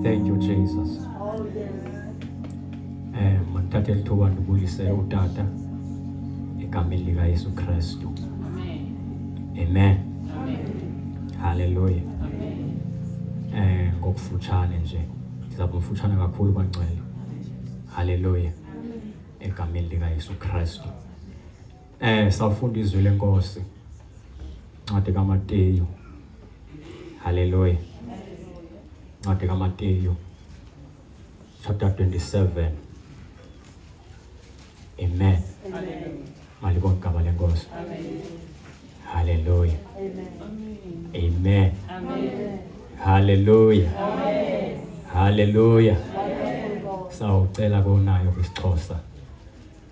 Thank you Jesus. Mandithathe lithuba ndibulise utata egameni lika Yesu Kristu. Amen. Amen. Amen. Hallelujah. Amen. Ngokufutshane nje. Ndizawuba mfutshane kakhulu bangcwele. Hallelujah. Egameni lika Yesu Kristu. Sawufunda izwi lenkosi. Incwadi kaMateyu. Hallelujah. Incwadi kaMateyu chapter 27. Amen. Hallelujah. Malibonke igama lenkosi. Amen. Hallelujah. Amen. Amen. Amen. Hallelujah. Amen. Hallelujah. Amen. Sawucela konayo kwisiXhosa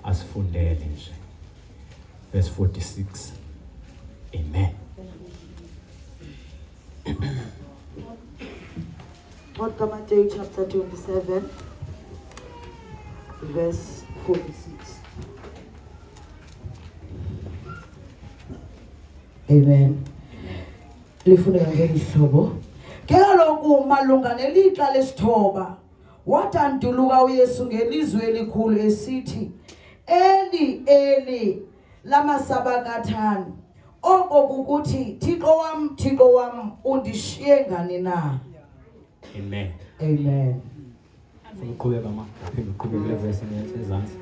asifundele nje. Verse 46. Amen. Incwadi kaMateyu chapter 27 verse 46. Amen. Lifundeka ngeli hlobo. Ke kaloku malunga nelixa lesithoba wadanduluka uYesu ngelizwi elikhulu esithi, Eli, Eli, lama sabakthani. Oko kukuthi, Thixo wam, Thixo wam, undishiye ngani na? Amen. Amen. Ufuna uqhubeka ma? Uphinde uqhubeke kule verse ezantsi.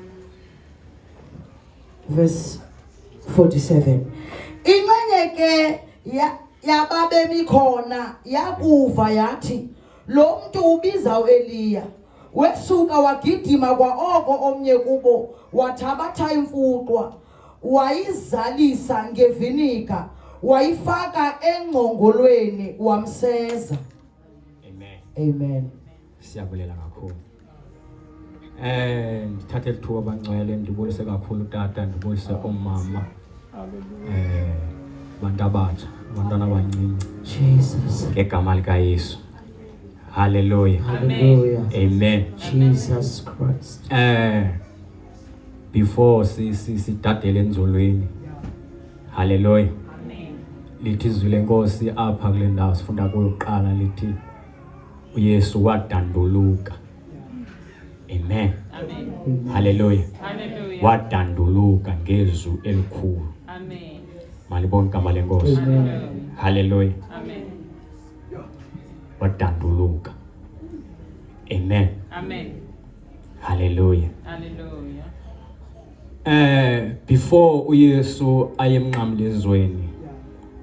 Verse 47. Inxenye ke yababemi khona yakuva yathi, lo mntu ubiza uEliya. Wesuka wagidima kwaoko omnye kubo, wathabatha imfuqwa, wayizalisa ngevinika, wayifaka engcongolweni, wamseza. Amen. Amen. Siyabulela kakhulu. Ndithathe lithuba bangcwele ndibulise kakhulu tata, ndibulise oomama. Abantu abatsha, abantwana abancinci. Jesus. Ngegama likaYesu. Hallelujah. Hallelujah. Amen. Jesus Christ. Before sidadele enzulwini. Hallelujah. Amen. Lithi izwi lenkosi apha kule ndawo sifunda kuyo kuqala lithi uYesu wadanduluka. Amen. Amen. Hallelujah. Hallelujah. Wadanduluka ngezwi elikhulu. Amen. Malibonke igama lenkosi. Amen. Hallelujah. Amen. Wadanduluka. Amen. Amen. Hallelujah. Hallelujah. Before uYesu aye emnqamlezweni,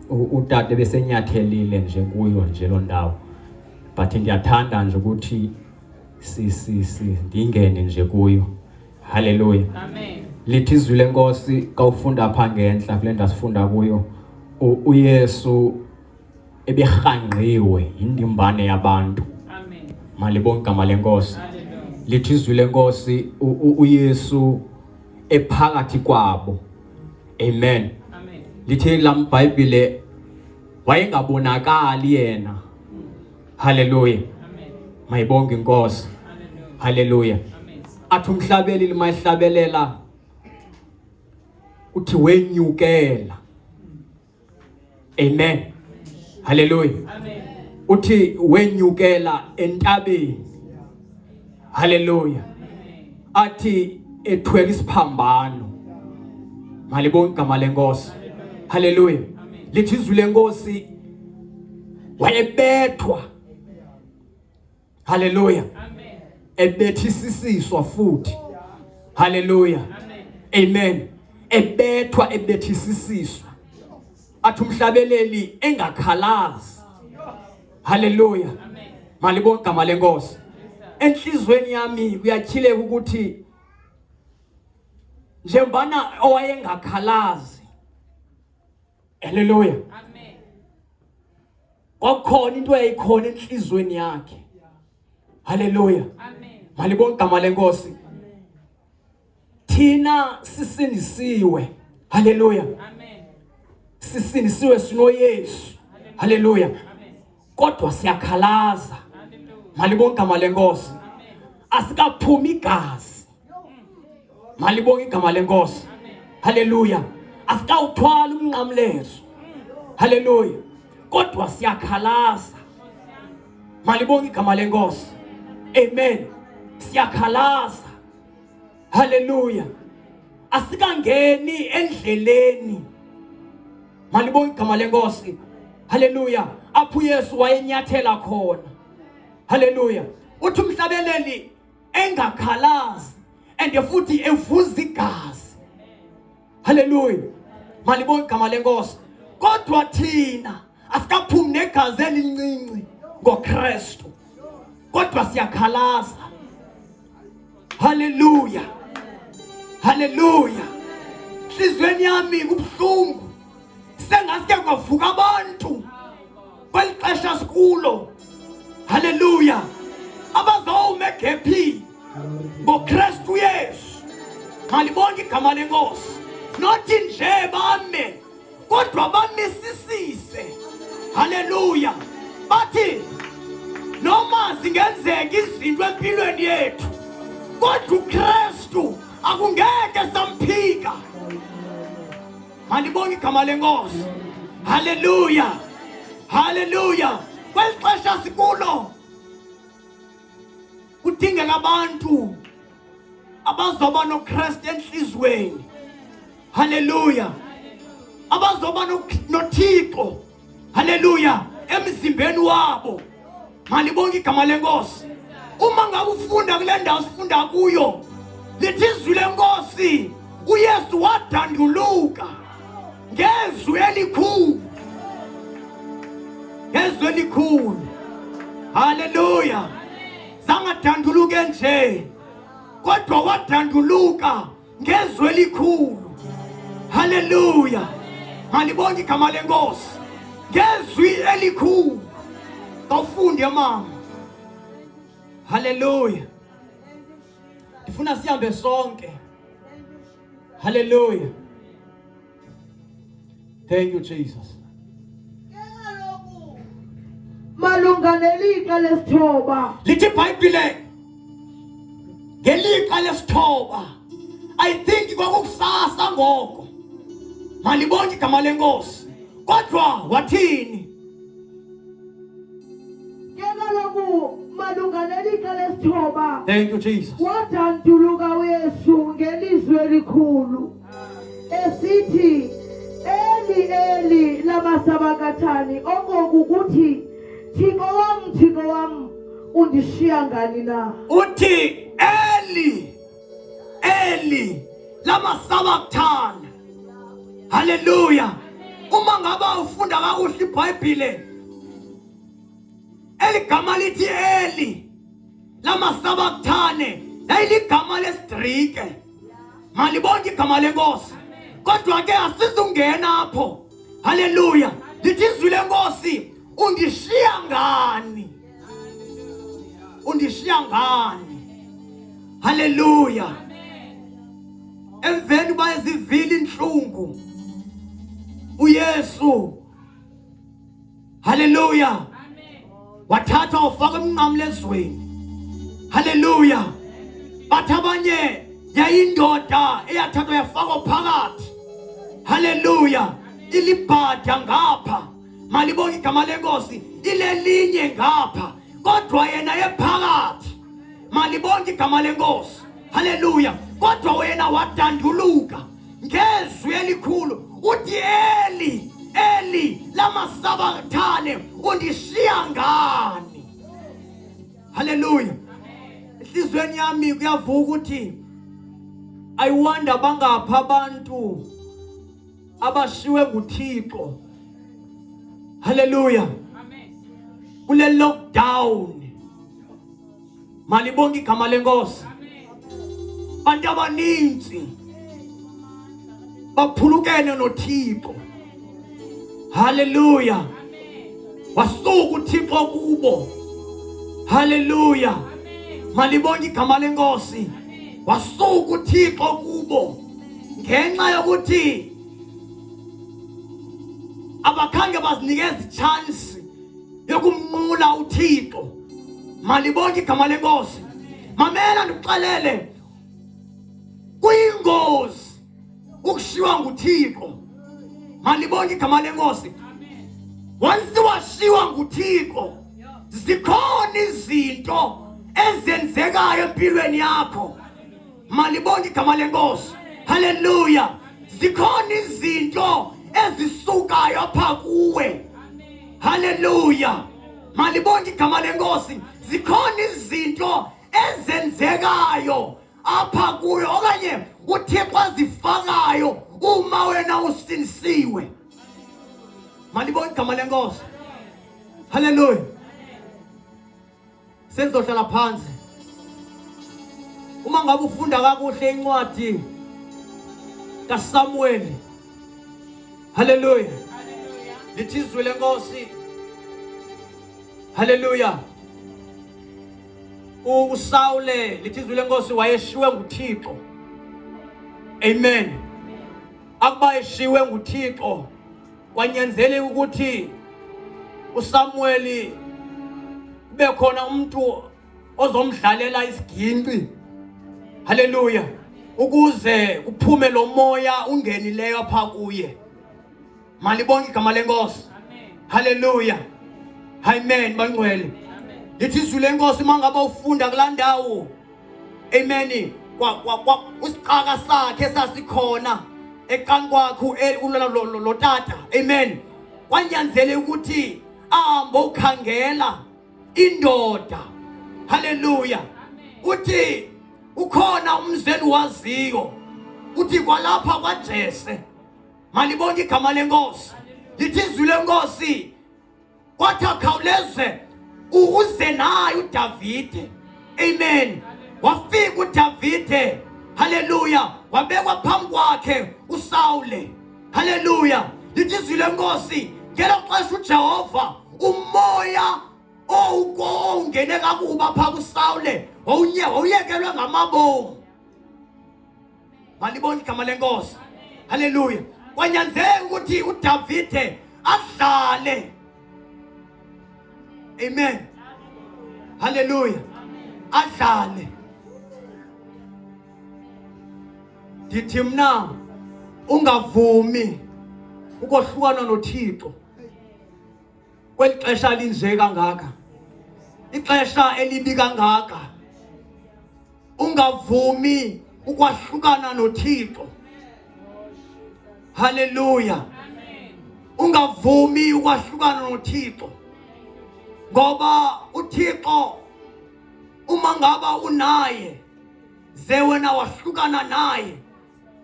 utata besenyathelile nje kuyo nje lo ndawo. But ndiyathanda nje ukuthi ndingene nje kuyo. Hallelujah. Amen. Lithi izwi lenkosi kawufunda apha ngenhla kule ndawo sifunda kuyo, uYesu eberhangqiwe yindimbane yabantu. Amen. Malibonke igama lenkosi. Hallelujah. Lithi izwi lenkosi uYesu ephakathi kwabo. Amen. Amen. Lithi lambhayibhile wayengabonakali yena. Hallelujah. Amen. Mayibonke inkosi. Hallelujah. Hallelujah. Amen. Athi umhlabeli limayihlabelela uthi wenyukela. Amen. Hallelujah. Amen. Uthi wenyukela entabeni. Hallelujah. Athi ethwele isiphambano. Malibonke igama lenkosi. Hallelujah. Lithi izwi lenkosi wayebethwa. Hallelujah. Amen. Ebethisisiswa futhi. Hallelujah. Amen. Amen. Ebethwa ebethisisiswa. Athi umhlabeleli engakhalazi. Hallelujah. Amen. Malibonke igama lenkosi. Enhlizweni yami kuyatyhileka ukuthi njembana owayengakhalazi. Hallelujah. Amen. Kwakukhona into eyayikhona enhlizweni yakhe. Hallelujah. Amen. Malibonke igama lenkosi. Thina sisindisiwe. Hallelujah. Amen. Sisindisiwe sinoYesu. Hallelujah. Amen. Kodwa siyakhalaza. Hallelujah. Malibonke igama lenkosi. Amen. Asikaphumi igazi. Malibonke igama lenkosi. Amen. Hallelujah. Asikawuthwala umnqamlezo. Hallelujah. Kodwa siyakhalaza. Malibonge igama lenkosi. Amen. Siyakhalaza. Haleluya. Asikangeni endleleni. Malibonge igama lenkosi. Haleluya. Apho uYesu wayenyathela khona. Haleluya. Uthi umhlabeleli engakhalazi and futhi evuza igazi. Haleluya. Malibonge igama lenkosi. Kodwa thina asikaphumi negazi elincinci ngoKristu. Kodwa siyakhalaza. Haleluya. Haleluya. Hlizweni yami kubuhlungu. Sengaske kwavuka abantu kweli xesha sikulo. Haleluya. Abazawuma egephini ngoKristu Yesu. Malibonke igama lenkosi. Nothi nje bame kodwa bamisisise. Haleluya. Bathi noma zingenzeka izinto empilweni yethu kodwa uKristu akungeke samphika. Malibonke igama lenkosi. Haleluya. Haleluya. Kweli xesha sikulo kudingeka abantu abazoba noKristu enhlizweni. Haleluya. Abazoba noThixo. Haleluya. Emzimbeni wabo. Malibonke igama lenkosi. Uma ngabe ufunda kule ndawo sifunda kuyo, lithi izwi lenkosi uYesu wadanduluka ngezwi elikhulu. Ngezwi elikhulu. Haleluya. Zangadanduluke nje kodwa wadanduluka ngezwi elikhulu. Haleluya. Malibonke igama lenkosi ngezwi elikhulu. Awufunde mama. Haleluya. Ndifuna sihambe sonke. Haleluya. Thank you Jesus. Malunga nelixa lesithoba. Lithi iBhayibhile ngelixa lesithoba. I think kwakukusasa ngoko. Malibonke igama lenkosi. Kodwa wathini? Ke kaloku malunga nelixa lesithoba. Thank you Jesus. Wadanduluka uYesu ngelizwi elikhulu esithi Eli Eli lama sabakathani okoku kuthi Thixo wam Thixo wam undishiya ngani na? Uthi Eli Eli lama sabakuthanda. Haleluya. Uma ngaba ufunda kakuhle iBhayibhile eligama lithi Eli lamasabakuthane yayiligama lesiGrike. Malibonke igama lenkosi. Kodwa ke asizungena apho. Haleluya. Lithi izwi lenkosi undishiya ngani? Undishiya ngani? Haleluya. Emveni uba ezivile inhlungu uYesu Haleluya. Wathathwa wafaka emnqamlezweni. Haleluya. Bathi abanye yayindoda eyathathwa yafakwa phakathi. Haleluya. Ilibhada ngapha. Malibonke igama lenkosi. Ilelinye ngapha. Kodwa yena ephakathi. Malibonke igama lenkosi. Haleluya. Kodwa wena wadanduluka ngezwi elikhulu uthi Eli Eli lamasabathane undishiya ngani? Haleluya. Enhlizweni yami kuyavuka ukuthi I wonder bangapha abantu abashiwe nguThixo. Haleluya. Amen. Kule lockdown Malibonke igama lenkosi. Abantu abaninzi baphulukene noThixo. Haleluya. Wasuka uThixo kubo. Haleluya. Malibonke igama lenkosi. Wasuka uThixo kubo ngenxa yokuthi abakhange bazinikeza ichance yokumnqula uThixo. Malibonke igama lenkosi. Mamela ndikuxelele, kuyingozi ukushiywa nguThixo. Malibonke igama lenkosi. Once washiywa nguThixo, zikhona izinto ezenzekayo empilweni yakho. Malibonke igama lenkosi. Haleluya. Zikhona izinto ezisukayo apha kuwe. Haleluya. Malibonke igama lenkosi. Zikhona izinto ezenzekayo apha kuyo okanye uThixo azifakayo uma wena usindisiwe. Malibonke igama lenkosi. Haleluya. Sengizohlala phansi. Uma ngabe ufunda kakuhle incwadi kaSamuel. Haleluya. Lithi izwi lenkosi. Haleluya. uSawule lithi izwi lenkosi wayeshiwe nguThixo. Amen. Akuba eshiwe nguThixo kwanyanzeleka ukuthi uSamueli kube khona umuntu ozomdlalela isiginci. Haleluya. Ukuze kuphume lo moya ungenileyo apha kuye. Malibonke igama lenkosi. Haleluya. Amen bangcwele. Lithi izwi lenkosi mangabe ufunda kulaa ndawo. Amen. Kwa kwa kwa usicaka sakhe sasikhona eqani kwakhe ulona lo tata. Amen. Kwanyanzeleka ukuthi ahambe ukhangela indoda. Haleluya. Uthi ukhona umzeni waziyo. Uthi kwalapha kwaJese. Malibonke igama lenkosi. Lithi izwi lenkosi kwathi akhawuleze uze naye uDavide. Amen. Wafika uDavide. Haleluya. Wabekwa phambi kwakhe uSawule. Haleluya. Lithi izwi lenkosi ngelo xesha uJehova umoya owungene kakuba phaa kuSawule wawuyekelwe ngamabomu. Malibonke igama lenkosi. Haleluya. Kwanyanzeleka ukuthi uDavide adlale. Amen. Haleluya. Adlale. Ndithi mna ungavumi ukohlukana noThixo kweli xesha linje kangaka. Ixesha elibi kangaka. Ungavumi ukwahlukana noThixo. Haleluya. Ungavumi ukwahlukana noThixo. Ngoba uThixo uma ngaba unaye ze wena wahlukana naye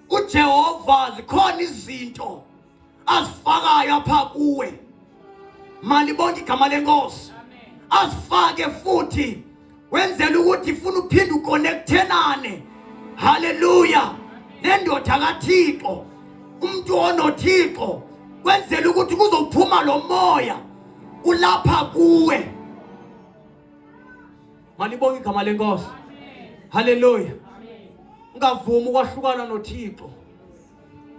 uJehova zikhona izinto azifakayo apha kuwe. Malibonke igama lenkosi. Azifake futhi wenzela ukuthi ifuna uphinde ukonekthenane. Haleluya. Nendoda kaThixo, umuntu onoThixo, kwenzela ukuthi kuzophuma lo moya ulapha kuwe. Malibonke igama lenkosi. Haleluya. Ungavumi ukwahlukana noThixo.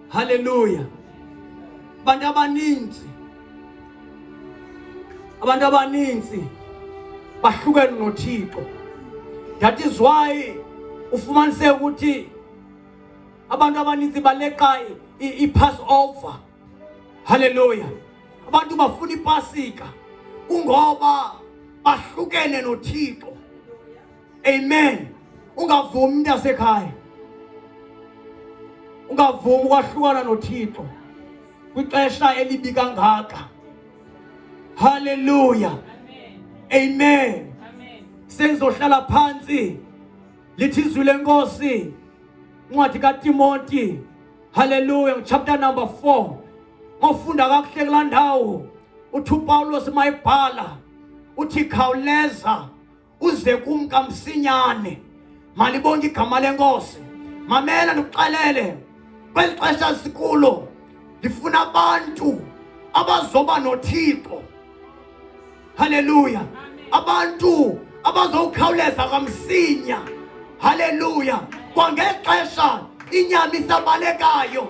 Haleluya. Abantu abaninzi abantu abaninzi bahlukene noThixo. That is why ufumanise ukuthi abantu abaninzi baleqa i-Passover. Haleluya. Abantu bafuna iPasika kungoba bahlukene noThixo. Amen. Ungavumi mntasekhaya. Ungavumi ukwahlukana noThixo kwixesha elibi kangaka. Haleluya. Amen. Sengizohlala phansi. Lithi izwi lenkosi incwadi kaTimoti. Haleluya, chapter number 4. Ngofunda kakuhle kulaa ndawo uthi uPawulos mayibhala uthi khawuleza uze kum kamsinyane. Malibonke igama lenkosi. Mamela ndikuxelele, kweli xesha sikulo ndifuna abantu abazoba noThixo. Haleluya. Abantu abazowukhawuleza kamsinya. Haleluya. Kwangexesha inyama isabalekayo.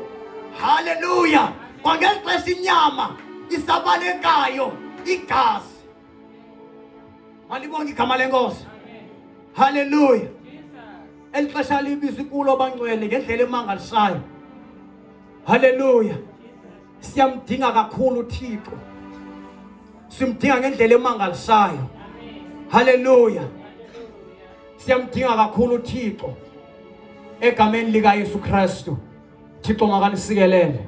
Haleluya. Kwangexesha inyama isabalekayo igazi. Malibonke igama lenkosi. Haleluya. Eli xesha libi sikulo bangcwele ngendlela emangalisayo. Haleluya. Siyamdinga kakhulu uThixo. Simdinga ngendlela emangalisayo. Haleluya. Siyamdinga kakhulu uThixo egameni likaYesu Kristu. Thixo makanisikelele.